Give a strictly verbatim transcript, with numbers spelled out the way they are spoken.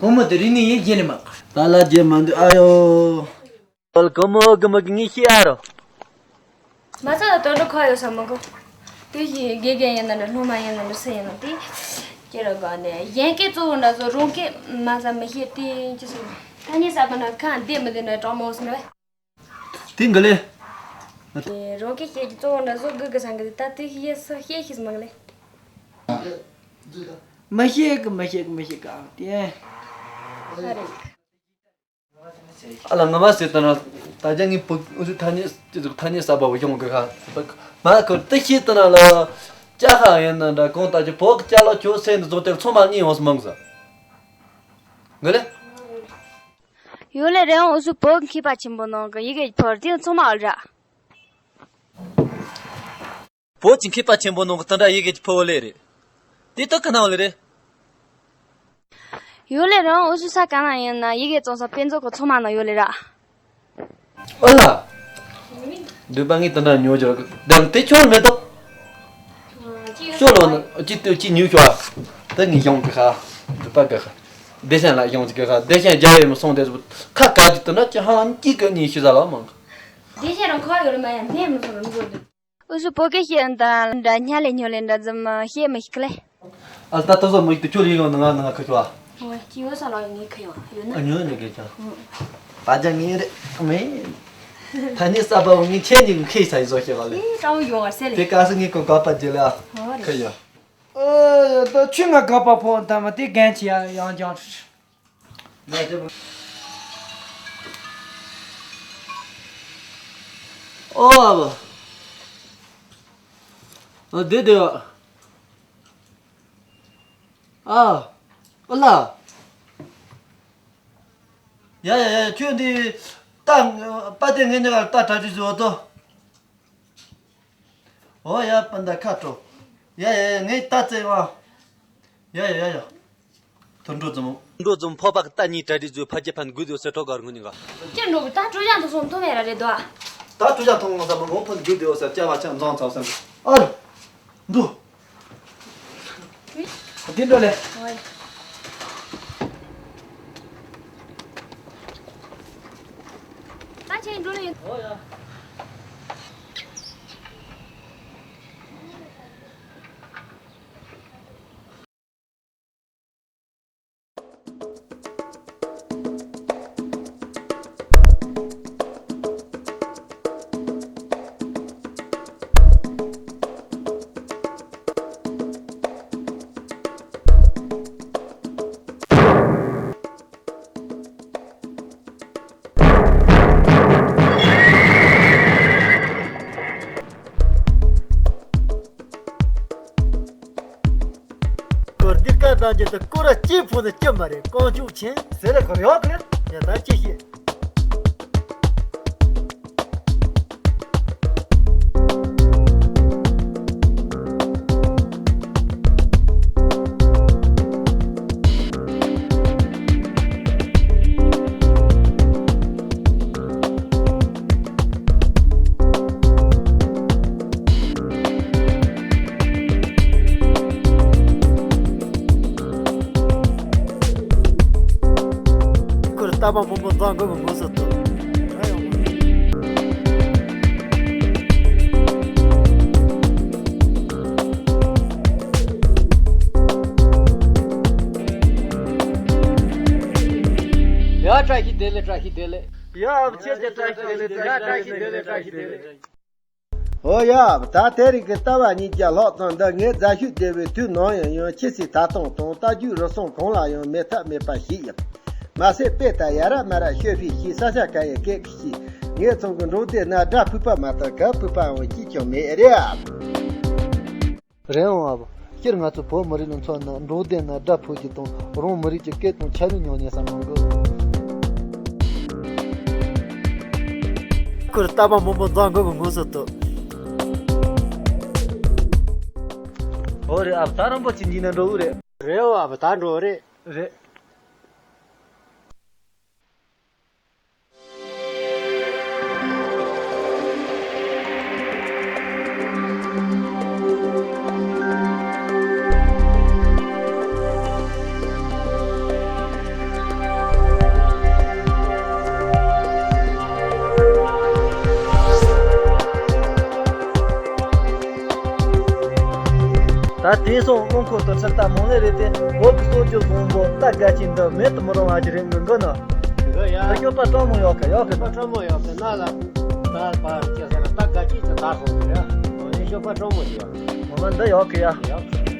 བུ་མོ་དེ་རིག་གནས་ཡིན་གྱི་ནི་མ། ད་ལ་རྒྱུ་མ་འདུག་ཨ་ཡོ། ཨོལ་གོ་མོ་གི་མོ་གི་ངས་ཤེས་ཨ་རོ། མ་ཚ་ལ་དོན་དུ་ཁ་ཡོད་ས་མི་གོ། དེ་བཞིན་དགེ་རྒན་ཡིན་ན་འདྲ། སློབ་མ་ཡིན་ན་འདྲ། སུ་ཡིན་ན་དེ། ཁྱེད་རང་ག་ནས་གཞན་སྐད་གཙོ་བོ་འདྲ་བཟོ། རང་སྐད་མ་ཟ་མི་ཤེས་དེ་ཅི་སོང་། ཐ་སྙད་གསར་པ་ན་ཁ་འདེད་མི་འདེད་ན་དྲང་མོ་སོང་བས། དེ་འགི་ལེ། རང་སྐད་བཤད་ཀྱི་གཙོ་བོ་འདྲ་བཟོ་དགོས་གི་ས་འགི་ད་དེ་ཤེས་སུ་ཤེས་ཤེས་སུ་མ་གི་ལེ། མི་ཤེས་གི་མི་ཤེས་གི་མི་ཤེས་གི་ཨ་དེ། ཨ་ལ་ང་མ་ཟེར་ལྟ་ན། ད་ཅག་ངའི་བུ་ཨུ་ཚུགས་ཐ་སྙད་ཐ་སྙད་གསར་པ་བ་ཡོང་གི་ཁ། མ་ཁོ་ཏི་ཤི་ལྟ་ན་ལ། ཅག་ཧ་ཡིན་ན་འདྲ་གང་ལྟར་གྱི་བོད་ཀྱི་ཅག་ལ་ཁྱོད་སེམས་འདི་བཟོ་དེར་ཚང་མ་གཉིས་ཡོང་སུ་མང་ཟ། ངི་ལེ། ཡོད་ལེ་རེད། ཨུ་ཚུགས་བོད་ཀྱི་མཁས་པ་ཆེན་པོ་ནང་གི་ཡི་གེ་ཕོར་དེ་ཚང་མ་ཨ་ར། བོད་ཀྱི་མཁས་པ་ཆེན་པོ་ནང་གི་དེ་འདྲ་ཡི་གེ་ཀྱི་ཕུ་བོ་ལེ་རེད། དེ་ད་ག་ན་བ་ལེ་རེད། ཡོད་ལེ་རང་ཨུ་ཚུགས་ས་ག་ན་ཡིན་ན་ཡི་གེ་བཙོང་ས་དཔེ་མཛོད་ཀྱི་ཚང་མ་ན་ཡོད་ལེ་ར། ཨོ་ལ། འདོད་པ་ངས་དེ་འདྲ་ཉོ་རྒྱུ་ར་གི་དེ་ཁྱོད་མེ་ཏོག་ཤོ་ལོ་ན་ཅི་ཏུ་ཅི་ཉོ་ཤོ་ཨ། དེ་ངས་ཡོང་གི་ཁ། འདོད་པ་གི་ཁ། བདེ་ཆེན་ལ་ཡོང་གི་ཁ། བདེ་ཆེན་རྒྱ་ཡོད་མི་སོང་དེ་ཁ་ག་གི་དེ་འདྲ་ཅི་ཧང་ཅི་གི་ཉི་ཤུ་ཟ་ལ་མང་གི། བདེ་ཆེན་རང་ཁ་ཡོད་ལ་མ་ཡང་མེད་མི་སོང་རང་འགྲོ་འདུག་ཨུ་ཚུགས་བོད་སྐད་བཤད་ཡོན་ད་འདྲ་སྙ་ལེ་སྙོ་ལེ་འདྲ་ཙམ་བཤད་མི་ཤེས་ལེ། ཨ་ད་ལྟ་ཚོ་མི་ཤེས་དུ་ཁྱོད་ཡིན་ཡོང་ན་ང་ན་ང་ཁ་ཁྱོད་ཨ། ཨོ་ཅི་ཡོད་ས་ལ་ངས་ཁ་ཡོང་ཡོད་ན། ཨ་ཉོ་ནས་གས་ཀྱང་། ད་ཅག་ངས་རེད་མེད། ད་ནི་ས་པ་ངས་ཁྱེད་ཉིད་ཁེ་ས་ཡི་བཟོ་ཤེས་ག་ལེ། ཨེ་ཀྲང་ཡོང་བར་སེ་ལེ། དེ་ག་སི་ངས་ཀོ་ག་པ་རྗེ་ལ་ཨ། ཨོ་རེད། ཁ་ཡོང་། ཨོ་ད་ཆུ་ང་ག་པ་ཕོ་ད་མ་དེ་རྒན་ཆི་ཡ་ཡང་ཀྱང་། ཨོ་ཨ་བ། ཨ་དེ་དེ་བ། ཨ། ཨོ་ལ། ཡ་ཡ་ཡ་ཁྱོད་འདི་ད་པ་དེ་ངས་ཉག་ལ་ད་གྲ་སྒྲིག་བཟོ་ཏོ། ཨོ་ཡ་པ་འདའ་ཁ་དྲོ། ཡ་ཡ་ཡ་ངས་ད་བཙལ་བ། ཡ་ཡ་ཡ་ཡ། དུད་འགྲོ་འཛོམས། དུད་འགྲོ་འཛོམས་ཕོ་པ་གི་ད་གཉིས་གྲ་སྒྲིག་བཟོས་ཕ་རྒྱལ་ཕན་དགོས་དེ་སེ་ཁྲོ་གར་ངུ་ཉིན་ག་ཅི་འགྲོ་གི་ད་དྲོ་ཡང་དུ་སོང་ཐོ་མེད་ར་རེད་དོ། ད་དྲོ་ཡང་ཐོང་ངོ་ས་མི་ངོ་ཕུན་དགོས་དེ་སེ་སྐྱ་བ་ཆ་འཛོང་ཚ་སེ་ཨ་ར། འགྲོ། འདི་འགྲོ་ལེ། ཨོའི། ད་ཁྱེད་འགྲོ་ལེ་ཡིན། ཨོ་ཡ། ཁོ་འདི་ཀ་བཏང་རྒྱུ་དུ་ཀོ་ར་སྐྱེས་ཕོ་ནི་སྐྱིད་མ་རེད། རྐང་ཅུང་ཆེན་ཟེར་ལ་ཁོ་ཡོག་གི་རེད། ཡ་ད་ཅི་ཤེས། ཁོར་རྟ་པ་སྤོམ་པོ་འཛང་དགོས་པའི་ངོ་སོ་ཐུབ། ཡ་བཀྲ་ཤིས་བདེ་ལེགས། བཀྲ་ཤིས་བདེ་ལེགས། ཡ་བཀྲ་ཤིས་བདེ་ལེགས། བཀྲ་ཤིས་བདེ་ལེགས། བཀྲ་ཤིས་བདེ་ལེགས། ཨོ་ཡ། ད་དེ་རིང་གི་ལྟ་བ་གཉིས་ཀྱི་ལྷག་བསམ་འདི་ངའི་རྫ་ཤུག་སྡེ་བའི་དུས་ནམ་ཡང་ཡང་ཁྱི་སེ་ད་དང་དང་རྟ་རྒྱུག་རུ་སོང་གང་ལ་ཡང་མེད་ཐབས་མེད་པ་ཞིག་ཡིན། མ་ཟད་དཔེ་ལྟ་ཡ་ར་མ་ར་ཤོད་ཕི་ཤི་ས་ཆ་ག་ཡི་སྐད་ཀྱི་ཤི། ངེད་ཚང་གི་འབྲོག་སྡེ་ན་དགྲ་ཕུད་པ་མ་གཏོགས་ག་ཕུད་པའང་གཅིག་ཀྱང་མེད་རེད་ཨ། རེད་འོང་ཨ་བོ། སྤྱིར་ང་ཚོ་བོད་མི་རིགས་ལ་མཚོན་ན་འབྲོག་སྡེ་ན་དགྲ་ཕུད་རྒྱུ་དང་རང་མི་རིགས་ཀྱི་སྐད་དང་ཆ་ནས་ཉོ་ཉན་ས་མང་གི། ཁོར་རྟ་པ་སྤོམ་པོ་འཛང་དགོས་པའི་ངོ་སོ་ཐུབ། ཨོ་རེད་ཨ་བོ། ད་རང་པོ་ཅི་འཇིག་ན་འགྲོ་འུ་རེད། རེད་འོ་ཨ་བོ། ད་འགྲོ་འུ་རེད། རེད། ད་དེང་སང་རླངས་འཁོར་དང་ཁྲིད་རྟ་མང་ལེ་རེད་དེ། བོད་ཀྱི་སྲོལ་རྒྱུན་བཟང་པོ་རྟ་དགའ་སྐྱིད་འདི་མེད་དུ་མི་རུང་བ་ཅིག་རེད། འགི་འགི་ནི་འགི་ཡ། ད་སྐྱོ་པ་སྤྲང་མོ་ཡོད་གི་ཡོད་གི། སྐྱོ་པ་སྤྲང་མོ་ཡོད་གི་ན་ལ། ད་བར་སྐྱེ་ས་ན་རྟ་དགའ་སྐྱིད་ཀྱི་ད་ཧོ་གི་ཡ། ངས་སྐྱོ་པ་སྤྲང་མོ་ཞིག་ཡོད། ངོ་མ་འདི་ཡོད་གི་ཡ། ཡོད་གི།